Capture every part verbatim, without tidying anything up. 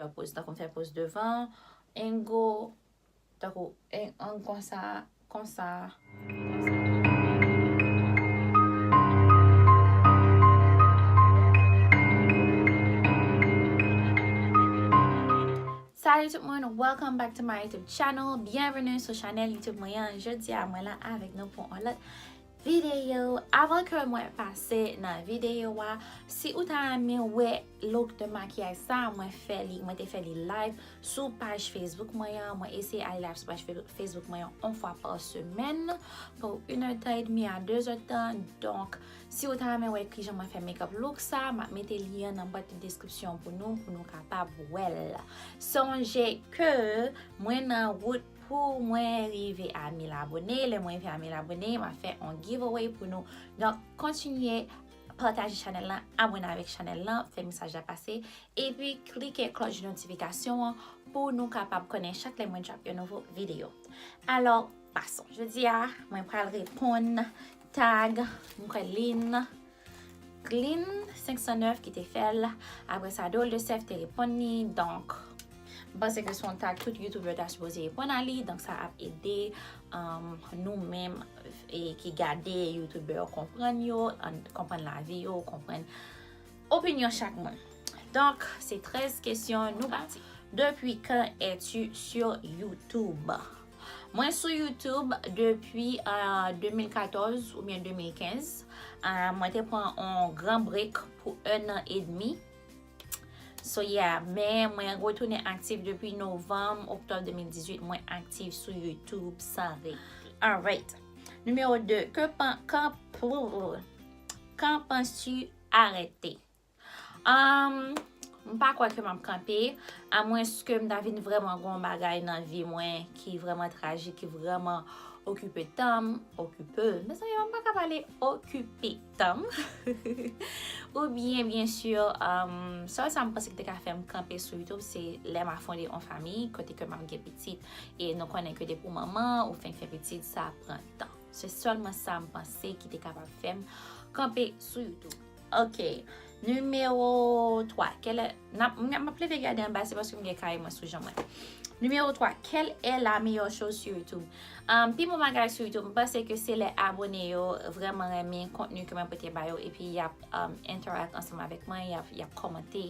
Fè poz, tankou m fè poz devan, engo, tankou, en, an konsa, konsa. Salut tout moun, welcome back to my YouTube channel. Byenveni sou chanèl YouTube mwen an. Jodi a, mwen la avèk nou pou yon lòt videyo. Avan ke mwen pase nan videyo a, si ou ta renmen wè look de makiyaj sa, mwen fè li, mwen te fè li live sou paj Facebook mwen an. Mwen eseye ale live sou paj Fe-, Facebook mwen an yon fwa pa semèn, pou inèdtan edmi a dezèdtan. Donk, si ou ta renmen wè kijan mwen fè makeup look sa, m ap mete lyen an nan bwat de deskripsyon pou nou, pou nou kapab wè l. Sonje ke mwen nan wout pou mwen rive a mil abone. Lè mwen rive a mil abone, m ap fè yon giveaway pou nou. Donk, kontinye pataje chanèl lan, abone avèk chanèl lan, fè mesaj la pase, epi klike klòch de notifikasyon an pou nou kapab konnen chak lè mwen drop yon nouvo videyo. Alò, pason. Jodi a, mwen pral reponn tag, mwen kwè Lin, Glin senk san nèf ki te fè l. Apre sa, Drôle de Steph te reponn li. Donk, m panse ke se yon tag tout YouTuber ta sipoze reponn a li. Donk, sa ap ede, um, nou menm, e, ki gade YouTuber yo konprann yo, an, konprann lavi yo, konprann opinyon chak moun. Donk, se trèz kesyon, nou pati. Depuis quand es-tu sur YouTube? Mwen sou YouTube depi, euh, de mil katòz oubyen de mil kenz. Euh, mwen te pran yon gran break pou en an edmi. So, yeah, men mwen retounen aktif depi novanm, oktòb de mil dizuit, mwen aktif sou YouTube san rete. Alright. Numéro deux, que pen-, quand, quand penses-tu arrêter? Um, m pa kwè ke m ap kanpe, amwens ke m ta vin vrèman gen yon bagay nan vi mwen ki vrèman trajik, ki vrèman okipe tan m, okipe, mezanmi, m pa ka pale, okipe tan m. Oubyen, byen si, um, sèl sa m panse ki te ka fè m kanpe sou YouTube, se lè m a fonde yon fanmi, kote ke m ap gen pitit. E nou konnen ke depi w manman, ou fin fè pitit, sa pran tan. Se sèlman sa m panse ki te kapab fè m kanpe sou YouTube. Ok. Nimewo twa. Quelle est, n ap, m, m ap leve gade anba, se paske m gen kay mwen sou jan mwen. Nimewo twa. Quelle est la meilleure chose sur YouTube? Um, pi bon bagay sou YouTube, m panse ke se lè abone yo vrèman renmen kontni ke mwen pote ba yo, epi y ap, um, interact ansanm avèk mwen, y ap, y ap kòmante.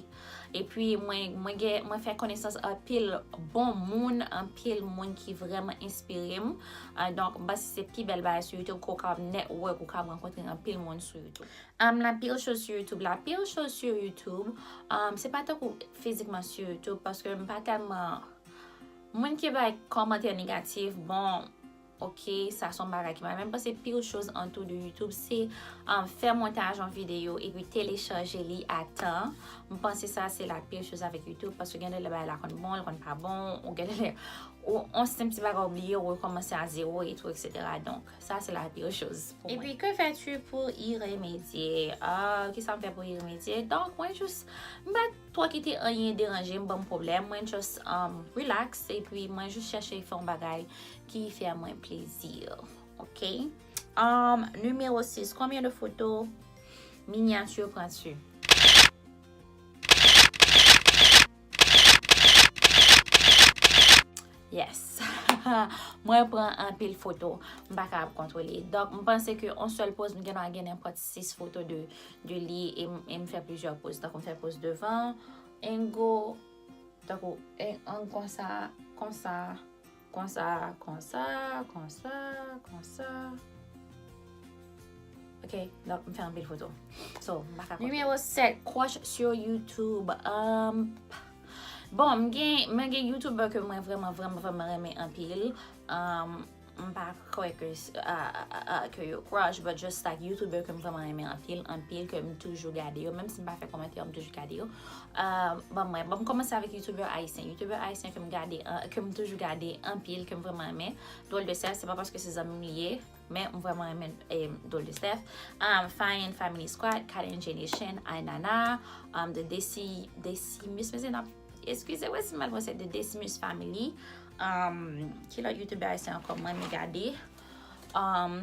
Epi mwen, mwen gen, mwen fè konesans anpil bon moun, anpil moun ki vrèman enspire m. Ah, donk, m panse se pi bèl bagay sou YouTube, ke w kapab network, ou kapab rankontre anpil moun sou YouTube. Um, la pire chose sur YouTube. La pire chose sur YouTube, um, se pa tankou fizikman sou YouTube, paske m pa tèlman, moun ki bay kòmantè negatif, bon, ok, sa se yon bagay ki mal. Men m panse pire chose an tou de YouTube, se, um, fè montaj yon videyo epi telechaje li a tan. M panse sa se la pire chose avèk YouTube, paske gen de lè bagay la konn bon, l konn pa bon, ou gen de lè, ou, on senp ti bagay ou bliye, ou rekòmanse a zewo e tou, et cetera. Donk, sa se la pire chose pou mwen. Epi, que fais-tu pour y remédier? Ah, kisa m fè pou y remédier? Donk, mwen jis, m pa twò kite anyen deranje m, ban m pwoblèm. Mwen just, um, relax, epi mwen jis chèche fè yon bagay ki fè mwen plezi. Ok? Um, numéro six. Combien de photos miniatures prends-tu? Yes. Mwen pran anpil foto. M pa kapab kontwole. Donk, m panse ke yon sèl poz, m gen dwa gen nenpòt sis foto de, de li e m, e m fè plizyè poz. Tankou m fè poz devan, engo, tankou, en, an konsa, konsa, konsa, konsa, konsa, konsa. Ok, donk, m fè anpil foto. So, m pa ka konte. Numéro sept, crush sur YouTube. Um, bon, m gen, mwen gen YouTuber ke mwen vrèman, vrèman, vrèman renmen anpil. Um, m pa kwè ke, s-, a, a, a, ke yo crush, but just like YouTuber ke m vrèman renmen anpil, anpil, ke m toujou gade yo. Menm si m pa fè kòmantè, m toujou gade yo. Uh, bon, mwen, bon, m kòmanse avèk YouTuber ayisyen. YouTuber ayisyen ke m gade, uh, ke m toujou gade anpil, ke m vrèman renmen. Drôle de Steph, se pa paske se zanmi m li ye. Men m vrèman renmen, eh, Drôle de Steph. Um, Fine Family Squad, Cat and J Nation, Ay Nana, um, The Desi-, Desimus, mezanmi, eskize mwen si m mal pwononse, The Desimus Family. Um, ki lòt YouTuber ayisyen ankò mwen renmen gade? Um,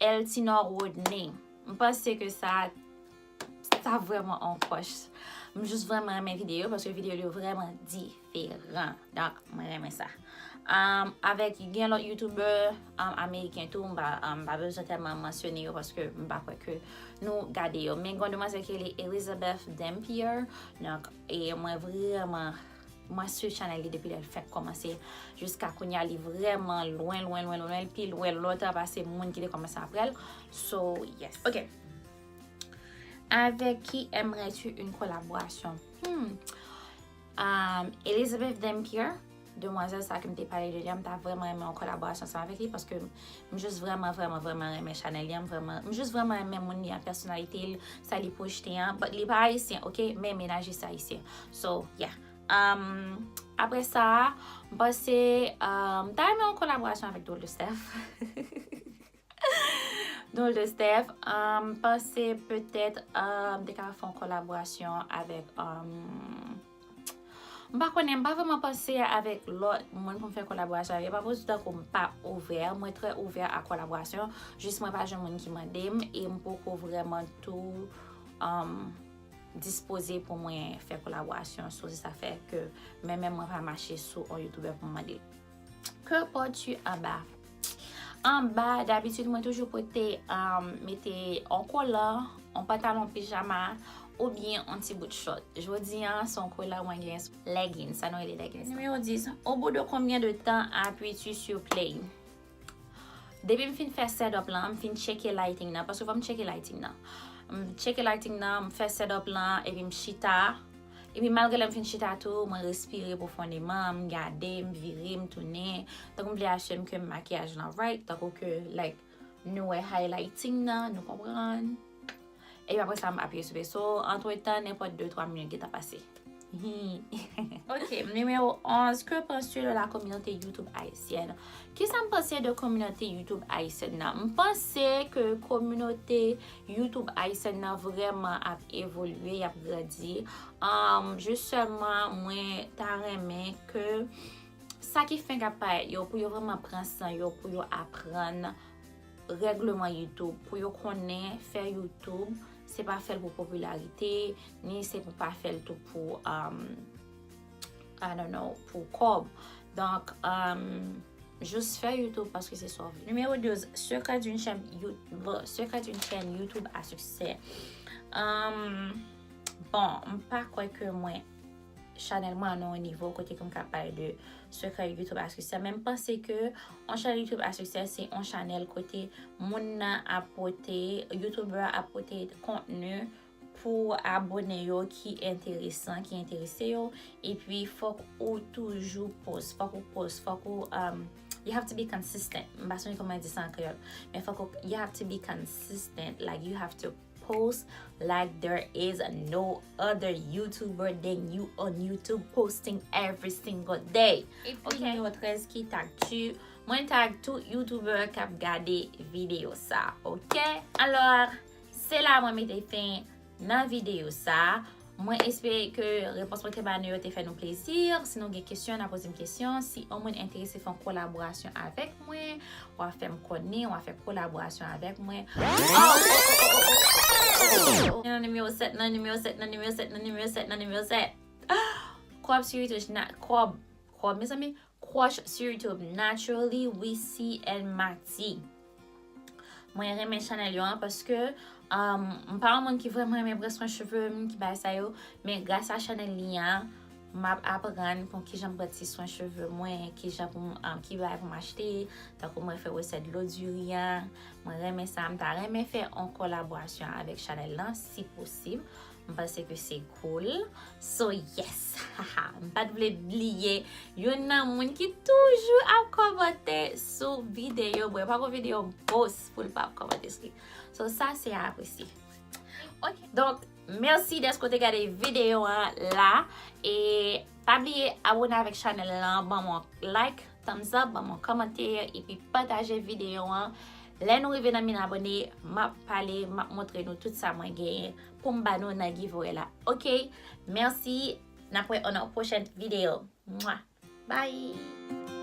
Eltinor Rodney. M panse ke sa, sa vrèman on crush. M jis vrèman renmen videyo yo paske videyo yo vrèman diferan. Donk, mwen renmen sa. Um, avèk gen lòt youtubè um, ameriken tou, m pa, um, pa bezwen tèlman mansyone yo paske m pa kwè ke nou gade yo. Men gen yon demwazèl ki rele Elizabeth Dampier. Donk, e mwen vrèman, mwen swiv chanèl li depi lè l fèk kòmanse jiska kounye a, li vrèman lwen, lwen, lwen, lwen, lwen, pi lwen lontan pase moun ki te kòmanse apre l. So, yes. Ok. Avec qui aimerais-tu une collaboration? Hmm. Um, Elizabeth Dampier, demwazèl sa ke m te pale de li a, m ta vrèman renmen yon kolaborasyon ansanm avèk li paske m jis vrèman, vrèman, vrèman renmen chanèl li a, m vrèman, m jis vrèman renmen moun li a, pèsonalite l, sa li pwojte an, but li pa ayisyen, ok, men menaj li se ayisyen. So, yeah. Um, apre sa, m panse, um, m ta renmen yon kolaborasyon avèk Drôle de Steph. Drôle de Steph, um, m panse petèt, um, m te ka fè yon kolaborasyon avèk, um, m pa konnen, m pa vrèman panse avèk lòt moun pou m fè kolaborasyon avèk yo. Pa pou di tankou m pa ouvè, mwen trè ouvè a kolaborasyon, jis mwen pa jwenn moun ki mande m, e m poko vrèman tou, um, dispoze pou mwen fè kolaborasyon, so se sa fè ke, men menm mwen pa mache sou yon youtubè pou m mande l. Que portes-tu en bas? Anba, dabitid, mwen toujou pote, um, mete yon kolan, yon pantalon pijama, oubyen yon ti bout short. Jodi a, se yon kolan mwen gen, leggings, sa nou rele leggings. Numéro dix, au bout de combien de temps appuies-tu sur play? Depi m fin fè setup lan, m fin tcheke lighting nan, paske fò m tcheke lighting nan. M tcheke lighting nan, m fè setup lan, epi m chita. Epi malgre lè m fin chita tou, mwen respire pwofondeman, m gade, m vire, m tounen. Tankou m vle asire m ke makiyaj lan right, tankou ke, like, nou wè highlighting nan, nou konprann. Epi apre sa, m apiye sou peso. Antretan, nenpòt de twa minit gentan pase. Ok, numéro onze, que penses-tu de la communauté YouTube haïtienne? Kisa m panse de kominote YouTube ayisyen nan? M panse ke kominote YouTube ayisyen nan vrèman ap evolye, y ap grandi. Um, jis sèlman, mwen ta renmen ke sa ki fenk ap parèt yo, pou yo vrèman pran san yo, pou yo aprann règleman YouTube, pou yo konnen fè YouTube, se pa fè l pou popilarite, ni se pou pa fè l tou pou, um, I don't know, pou kòb. Donk, um, jis fè YouTube paske se sa w vle. Numéro douze, secret d'une chaîne You-, bon, secret d'une chaîne YouTube à succès. Um, bon, m pa kwè ke mwen chanèl mwen an nan yon nivo kote ke m ka pale de sekrè YouTube a siksè, men m panse ke yon chanèl YouTube a siksè se yon chanèl kote moun nan ap pote, youtubè a ap pote kontni pou abone yo ki enteresan, ki enterese yo, epi fòk ou toujou post, fòk ou post, fòk ou, um, you have to be consistent. M pa sonje kòman yo di sa an kreyòl, men fòk ou, you have to be consistent, like, you have to post like there is no other YouTuber than you on YouTube posting every single day. Epi nimewo trèz ki tag tu, mwen tag tout YouTuber k ap gade videyo sa, ok? Alò, se la mwen mete fen nan videyo sa. Mwen espere ke repons mwen te ba nou yo te fè nou plezi. Si nou gen kesyon, n a poze m kesyon. Si yon moun enterese fè yon kolaborasyon avèk mwen, w a fè m konnen, w a fè kolaborasyon avèk mwen. Oh! Nan nimewo sèt, nan nimewo sèt, nan nimewo sèt, nan nimewo sèt, nan nimewo sèt, nan nimewo sèt. Kòb sou YouTube, na, kòb, kòb, mezanmi, crush sou YouTube, Naturally Wissy and Mati. Mwen renmen chanèl yo an paske, um, m pa yon moun ki vrèman renmen pran swen cheve m, ki bagay sa yo, men gras a chanèl li an, m ap aprann pou kijan m pran ti swen cheve mwen, kijan pou m, um, ki bagay pou m achte, tankou mwen fè resèt dlo diri a, mwen renmen sa, m ta renmen fè yon kolaborasyon avèk chanèl lan, si posib. M panse ke se cool. So, yes. M pa t vle bliye youn nan moun ki toujou ap kòmante sou videyo mwen. Pa gon videyo m post pou l pa ap kòmante sou li. So, sa se a apresye. Ok. Donk, mèsi dèske w te gade videyo an la. E pa bliye abone avèk chanèl lan, ban m yon like, thumbs up, ban m yon kòmantè, epi pataje videyo an. Lè nou rive nan mil abone, m ap pale, m ap montre nou tout sa mwen genyen pou m ba nou nan giveaway la. Ok? Mèsi, n ap wè nan pwochèn videyo. Mwa! Bye!